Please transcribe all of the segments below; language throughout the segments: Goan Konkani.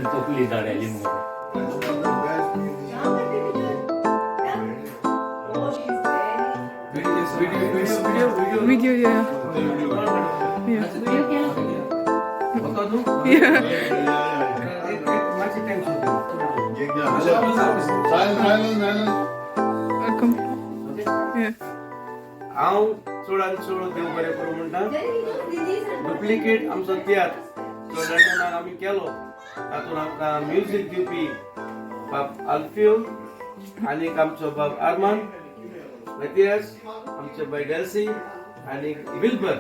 तकली धाडायली मुगो. Video, yeah. Yeah. Yeah. Welcome. Yeah. हांव चडान चड देव बरें करूं म्हणटा. डुप्लिकेट आमचो तियात्र जो लंडनाक आमी केलो, तातूंत आमकां म्युजीक दिवपी बाब आल्फियो आनीक आमचो बाब आरमान मथियास, आमचे बाय डेल्सी आनी विल्बर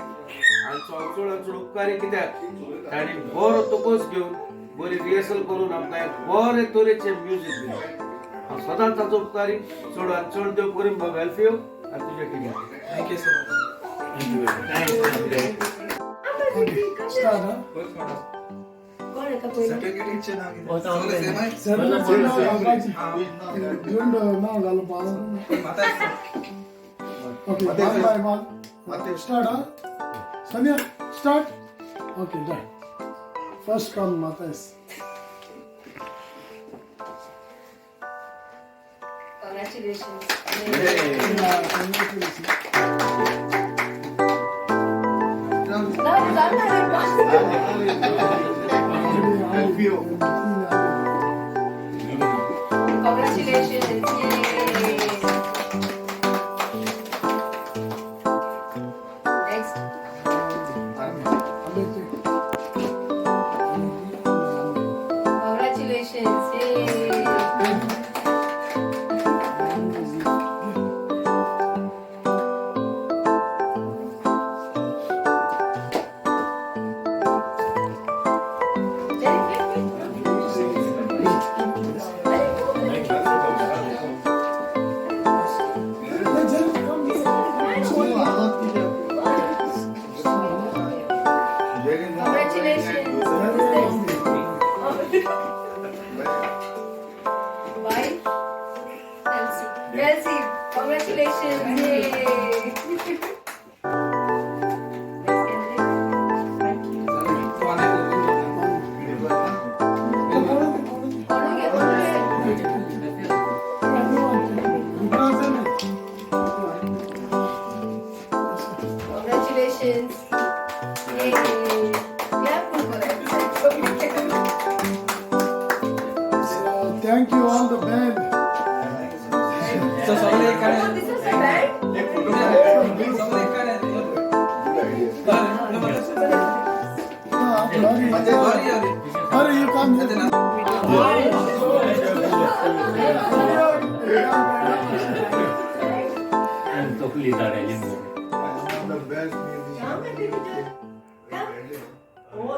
हांचो हांव चडान चड उपकारी, कित्याक तांणी बरो तोकोस घेवन बरी रिहर्सल करून आमकां एक बरे तरेचें म्युजीक दिलें. हांव सदांच ताचो उपकारी. चड आनी चड देव करूं बाब एल्फियो आनी तुज्या टिमीक. Thank you so much. Start, huh? Certificate Sir, Okay, one by one. Start, huh? Sonia, start. Okay, done. First come Matthias. Congratulations. Yeah, congratulations. Now, Alfio. Congratulations. Yay. Next. Congratulations. Yay. Very good. Hey, Jen, come here. Congratulations. Bye. Elsie. Elsie, congratulations. Yay. Next candidate. Thank you. कोण घे, कोण घे. Congratulations. Yay. Clap पण करायचं. So, thank you all the band. So सगळे एक Oh, this was a band? सगळे एक Ah, sorry. Hurry, you come here. तकली धाडायली मुगो. The best musician.